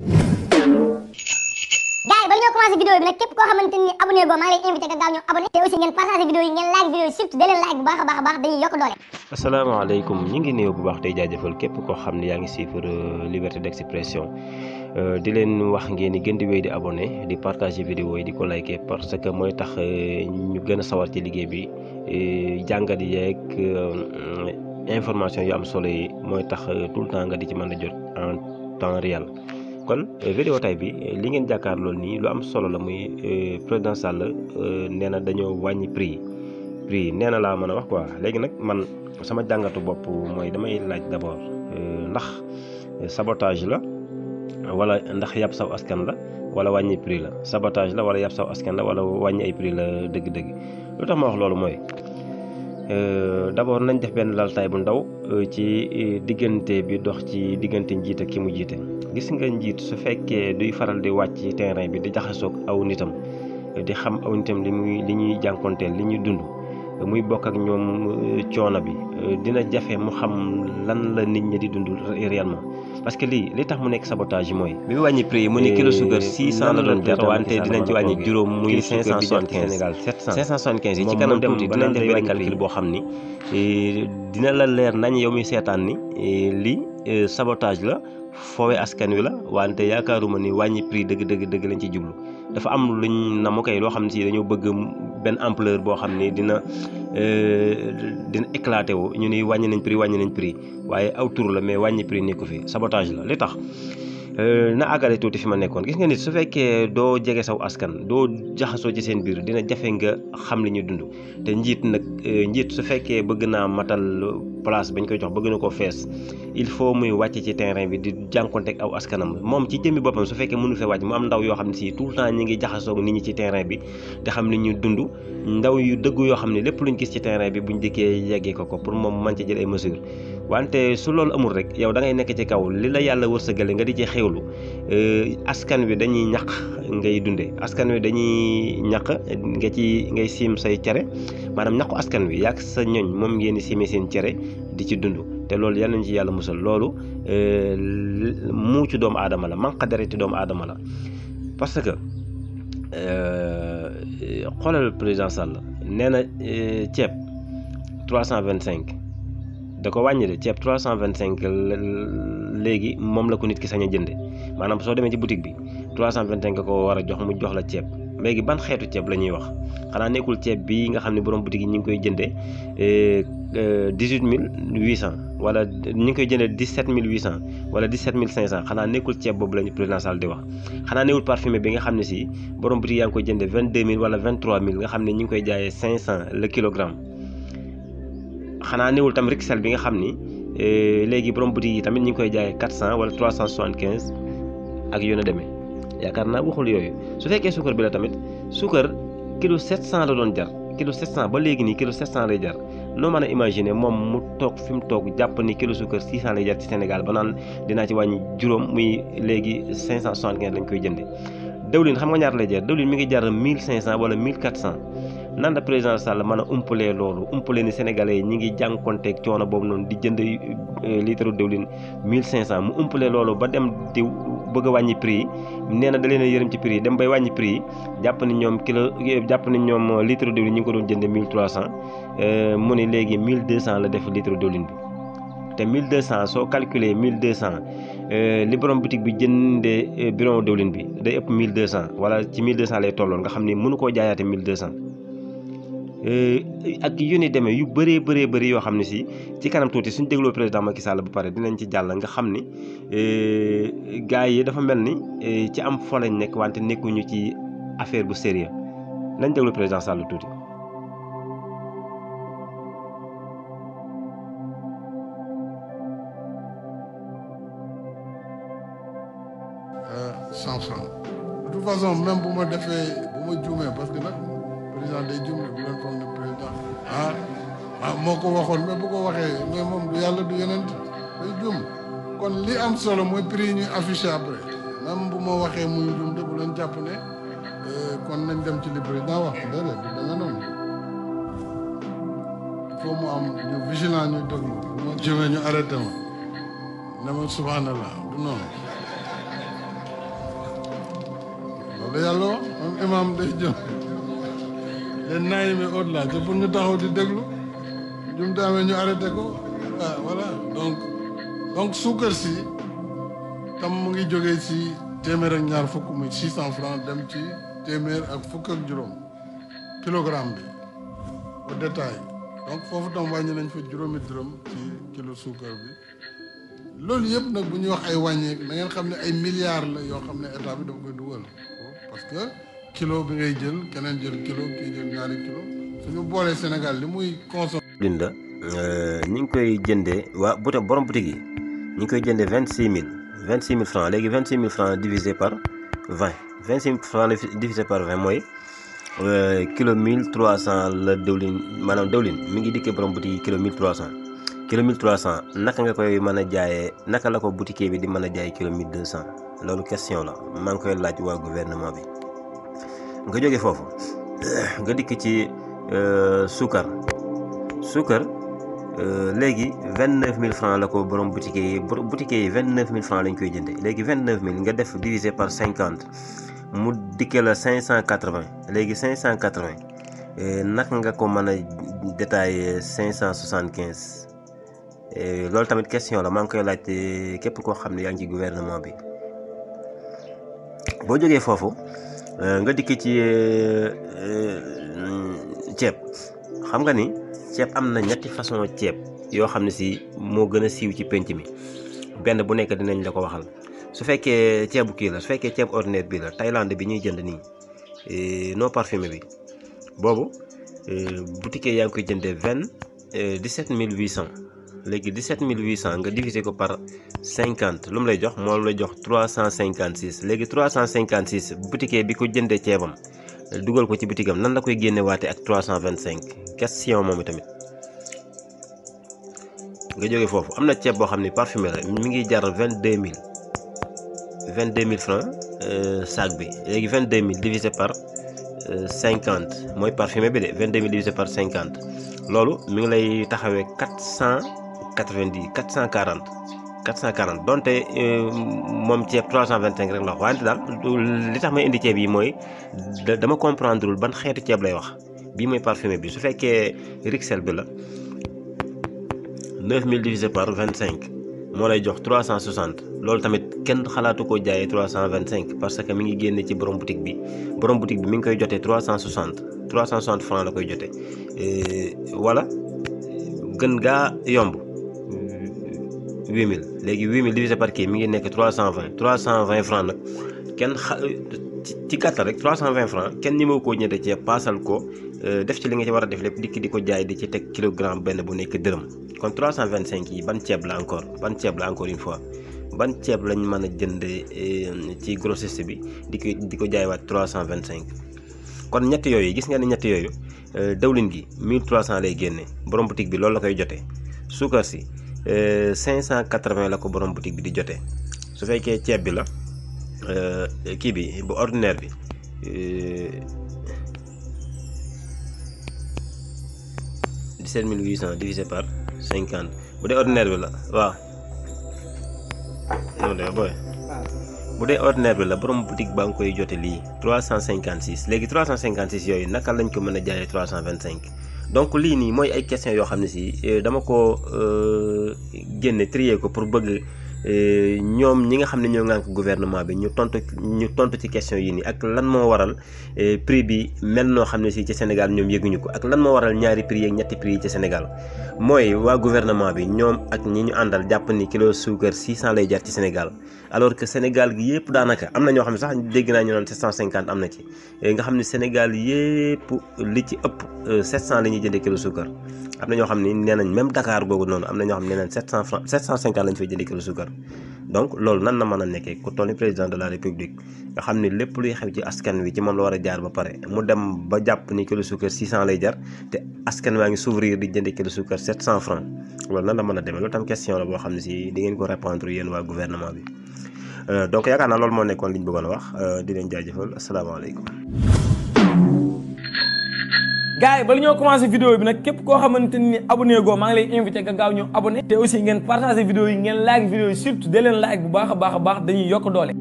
gars yi ba ñoo commencé vidéo bi nag képp koo xamante ni abonné goo maa ngi lay invité nga gaaw ñu abonné te aussi ngeen partagé vidéo yi ngeen like vidéo yi surtout da leen like bu baax a baax dañuy yokk doole. asalaamaaleykum ñu ngi néew bu baax tey jaajëfal képp koo xam ne yaa ngi suivre liberté d'expression di leen wax ngeen di gën di wéy di abonné di partager vidéo yi di ko liker parce que mooy tax ñu gën a sawar ci liggéey bi jàngat yeeg information yu am solo yi mooy tax tout le temps nga di ci mën a jot en temps réel. kon vidéo tay bi li ngeen jàkkaar loolu nii lu am solo la muy président Sall nee na dañoo wàññi prix yi nee na laa mën a wax quoi léegi nag man sama jàngatu bopp mooy damay laaj d'abord ndax sabotage la wala ndax yàpp saw askan la wala wàññi prix la sabotage la wala yàpp saw askan la wala wàññi ay prix la dëgg-dëgg lu tax ma wax loolu mooy d'abord nañ def benn laltaay bu ndaw ci diggante bi dox ci diggante njiit ak ki mu jiite gis nga njiit su fekkee duy faral di wàcc ci terrain bi di jaxasoog aw nitam di xam aw nitam li ñuy jànkonteel li ñuy dund muy bokk ak ñoom coono bi dina jafe mu xam lan la nit ñi di dund réellement parce que li tax mu nekk sabotage yi mooy bi mu wàññi prix yi mu ni kilo suukar 600 la doon jar wante dinañ ci wàññi juróom muy 575 Sénégal 575 yi ci kanam tuuti dinañ def benn calcul boo xam ni dina la leer nañ yow mi seetaan ni li sabotage la foowe askan wi la wante yaakaaruma ni wàññi prix dëgg lañ ci jublu dafa am luñ na mu koy loo xam ne si dañoo bëgg benn ampleur boo xam ni dina éclaté wu ñu ni wàññi nañ prix waaye aw tur la mais wàññi prix nekku fi sabotage la li tax na àggale tuuti fi ma nekkoon gis nga nit su fekkee doo jege saw askan doo jaxasoo ci seen biir dina jafe nga xam li ñu dund te njiit su fekkee bëgg naa matal place bañ koy jox bëgg na koo fees il faut muy wàcc ci terrain bi di jànkonteeg aw askanam moom ci jëmmi boppam su fekkee mënu fee wàcc mu am ndaw yoo xam ne si tout le temps ñi ngi jaxasoo nit ñi ci terrain bi te xam li ñu dund ndaw yu dëggu yoo xam ne lépp luñ gis ci terrain bi buñ dikkee yeggee ko pour moom man ci jël ay mesures wante su loolu amul rek yow da ngay nekk ci kaw li la yàlla wërsëgale nga di ci xewlu askan wi dañuy ñaq ngay dunde askan wi dañuy ñaq ngay siim say cere maanaam ñaqu askan wi yàgg sa ñoñ moom ngeen di siimee seen cere di ci dund te loolu yal nañu ci yàlla musal loolu muucu doomu aadama la manque dereti doomu aadama la parce que xoolal président Sall nee na ceeb 325 da ko wàññi de ceeb 325 léegi moom la ko nit ki sañ a jënde maanaam soo demee ci boutique bi 325 nga ko war a jox mu jox la ceeb léegi ban xeetu ceeb la ñuy wax xanaa nekkul ceeb bi nga xam ne borom boutique yi ñu ngi koy jëndee 18800 wala ñu ngi koy jëndee 17800 wala 17500 xanaa nekkul ceeb boobu lañu président Sall di wax xanaa nekkul parfumé bi nga xam ne si borom boutique yaa ngi koy jëndee 22000 wala 23000 nga xam ne ñu ngi koy jaayee 500 le kilogramme xanaa newul tam Rixel bi nga xam ni léegi borom boutique yi tamit ñu ngi koy jaayee 400 wala 375 ak yu ne demee yaakaar naa waxul yooyu su fekkee suukar bi la tamit suukar kilo 700 la doon jar kilo 700 ba léegi nii kilo 700 lay jar noo mën a imaginer moom mu toog fi mu toog jàpp ni kilo suukar 600 lay jar ci Sénégal ba naan dinaa ci wàññi juróom muy léegi 575 lañ koy jënde dëwlin xam nga ñaata lay jar dëwlin mi ngi jar 1500 wala 1400 nan la président Sall mën a umpalee loolu umpalee ni sénégalais yi ñi ngi jànkonteeg coono boobu noonu di jënd litre dëwlin 1500 mu umpalee loolu ba dem di bëgg a wàññi prix yi nee na da leen a yërëm ci prix yi dem bay wàññi prix yi jàpp ni ñoom litre dëwlin ñu ngi ko doon jënde 1300 mu ni léegi 1200 la def litre dëwlin bi te 1200 soo calculer 1200 li borom boutique bi jëndee bidon dëwlin bi day ëpp 1200 wala ci 1200 lay tolloon nga xam ni mënu koo jaayaate 1200 ak yu ni demee yu bëree yoo xam ne si ci kanam tuuti suñ dégloo président Macky Sall ba pare dinañ ci jàll nga xam ni gars yi dafa mel ni ci am fo lañ nekk wante nekkuñu ci affaire bu sérieux nañ déglu président Sall tuuti. De toute façon même bu ma juumee parce que nag président day juum bu leen foog ne président moo ko waxoon mais bu ko waxee mais moom du yàlla du yeneen day juum kon li am solo mooy prix yi ñuy affiché après même bu ma waxee muy juum de bu leen jàpp ne kon nañ dem ci li président wax déedéet du danga noonu il faut mu am ñu vigilant ñu déglu bu ma juumee ñu arrêté ma ne ma subhanallah du noonu loolu yàlla wax moom imam day jël leen nayi mais au-delà te pour ñu taxaw di déglu jum daamee ñu arrêté ko ah voilà donc suukar si tam mu ngi jógee ci téeméer ak ñaar fukk muy 600 francs dem ci téeméer ak fukk ak juróom kilogramme bi au détail donc foofu tam wàññi nañ fa juróomi dërëm ci kilo suukar bi loolu yëpp nag bu ñuy wax ay wàññeek na ngeen xam ne ay milliards la yoo xam ne état bi dafa koy dugal parce que kilo bi ngay jël keneen jël kilo kii jël ñaari kilo suñu boolee Sénégal li muy consommé. Linda ñi ngi koy jëndee waa borom boutique yi ñi ngi koy jëndee 26 000 francs léegi 26 000 francs divisé par 20 26 000 francs divisé par 20 mooy kilo 1300 la dëwlin maanaam dëwlin mi ngi dikkee borom boutique yi kilo 1300 kilo 1300 naka nga koy mën a jaayee naka la ko boutique bi di mën a jaay kilo 1200 loolu question la maa ngi koy laaj waa gouvernement bi nga jóge foofu nga dikk ci suukar léegi 29 000 francs la ko borom boutique yi 29 000 francs lañ koy jëndee léegi 29 000 nga def divisé par 50 mu dikkee la 580 léegi 580 naka nga ko mën a détaillé 575 loolu tamit question la maa ngi koy laaj képp koo xam ne yaa ngi ci gouvernement bi boo jógee foofu nga dikk ci ceeb xam nga ni ceeb am na ñetti façon ceeb yoo xam ne si moo gën a siiw ci penc mi benn bu nekk dinañ la ko waxal su fekkee ceebu kii la su fekkee ceeb ordinaire bi la Thaïlande bi ñuy jënd nii non parfumé bi boobu boutique yaa ngi koy jëndee 17 800 léegi 17 800 nga diviser ko par 50 lu mu lay jox moo lay jox 356 léegi 356 boutique bi ko jëndee ceebam dugal ko ci boutique am nan la koy génne waate ak 325 question moom tamit nga jógee foofu am na ceeb boo xam ne parfumé la mi ngi jar 22 000 francs sac bi léegi 22 000 divisé par 50 mooy parfumé bi de 22 000 divisé par 50 loolu mi ngi lay taxawee 440 donte moom ceeb 325 rek la wax wante daal li tax may indi ceeb yi mooy dama comprendreul ban xeetu ceeb lay wax bii mooy parfumé bi su fekkee Rixel bi la 9000 divisé par 25 moo lay jox 360 loolu tamit kenn xalaatu ko jaayee 325 parce que mi ngi génne ci borom boutique bi mi ngi koy jotee 360 francs la koy jotee wala gën gaa yomb 8000 léegi 8000 divisé par kii mi ngi nekk 320 francs nag kenn ci gàttal rek 320 francs kenn ñi ma koo ñëwee ceeb paasal ko def ci li nga ci war a def lépp dikk di ko jaay di ci teg kilogramme benn bu nekk dërëm kon 325 yi ban ceeb la encore une fois ban ceeb lañ mën a jëndee ci grossiste bi di ko jaaywaat 325 kon ñett yooyu gis nga ne ñett yooyu dawlin gi 1300 lay génne borom boutique bi loolu la koy jotee suukar si 580 la ko borom boutique bi di jotee su fekkee ceeb bi la kii bi bu ordinaire bi 17 800 divisé par 50 bu dee ordinaire bi la waaw bu dee ordinaire bi la borom boutique baa ngi koy jote lii 356 léegi 356 yooyu naka lañ ko mën a jaayee 325 donc lii nii mooy ay questions yoo xam ne si dama ko génne trier ko pour bëgg ñoom ñi nga xam ne ñoo ngànk gouvernement bi ñu tontu ci question yi nii ak lan moo waral prix bi mel noo xam ne si ci Sénégal ñoom yëguñu ko ak lan moo waral ñaari prix ak ñetti prix yi ci Sénégal mooy waa gouvernement bi ñoom ak ñi ñu àndal jàpp ni kilo suukar 600 lay jar ci Sénégal alors que Sénégal gi yëpp daanaka am na ñoo xam ne sax dégg naa ñu naan 750 am na ci nga xam ne Sénégal yëpp li ci ëpp 700 la ñuy jëndee kilo suukar am na ñoo xam ne nee nañ même Dakar googu noonu am na ñoo xam ne nee nañ 700 francs 750 la ñu fay jëndee kilo suukar donc loolu nan na mën a nekkee ku toll ni président de la république nga xam ne lépp luy xew ci askan wi ci moom la war a jaar ba pare mu dem ba jàpp ni kilo suukar 600 lay jar te askan waa ngi s'ouvrir di jëndee kilo suukar 700 francs loolu nan la mën a demee loolu tam question la boo xam ne si di ngeen ko répondre yéen waa gouvernement bi donc yaakaar naa loolu moo nekkoon li ñu bëggoon a wax di leen jaajëfal asalaamaaleykum. gars yi bala ñoo commencé vidéo bi nag képp koo xamante ni abonné goo maa ngi lay invité nga gaaw ñëw abonné te aussi ngeen partagé vidéo yi ngeen like vidéo yi surtout da leen like bu baax a baax dañuy yokk doole